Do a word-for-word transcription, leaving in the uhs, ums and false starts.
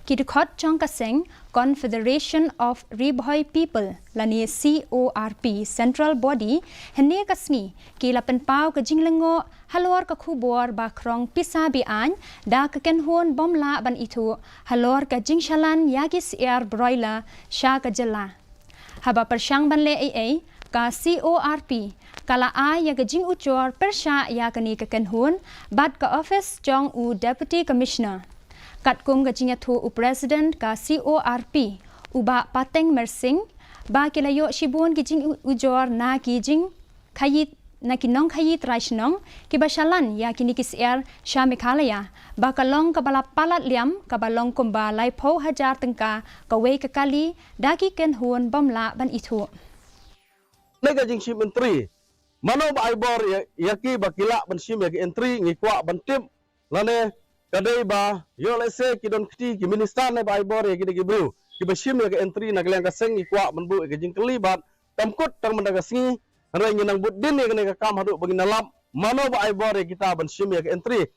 Ki dkhot jong ka seng Confederation of Ri Bhoi People lane C O R P Central Body hynne ka sngi ki la pynpaw ka jinglyngngoh halor ka khubor ba khrong pisa be-aiñ da ka kynhun bym lah ban ithuh halor ka jingshalan ïa ki syiar broiler sha ka jylla. Haba pyrshang ban leh ei ei, ka C O R P ka la ai ïa ka jingujor pyrshah ïa kane ka kynhun bad ka office jong u Deputy Commissioner. Katkum ka jingïathuh u President ka C O R P, u Bah Pateng Mersing, ba ki la ïoh shibun ki jingujor na ki jingkhaïi, na ki nongkhaïi trai shnong kiba shalan ïa kine ki syiar sha Meghalaya, ba ka long kaba la palat liam, kaba long kumba laiphew hajar tyngka kawei ka kali da ki kynhun bym lah ban ithuh. Ne ka jingshim entry, mano ba ai bor ïa, ïa ki ba ki lah ban shim ïa ka entry, ngi kwah ban tip. Lane ka dei ba ïoh lehse ki don kti ki minister ne ba ai bor ïa ki dei ki briew kiba shim ïa ka entry na ka liang ka seng, ngi kwah ban buh ïa ka jingkylli bad kam kut tang mynta ka sngi. Hynrei ngi nang bud dien ïa kane ka kam haduh ba ngin da lap mano ba ai bor ïa kita ban shim ïa ka entry.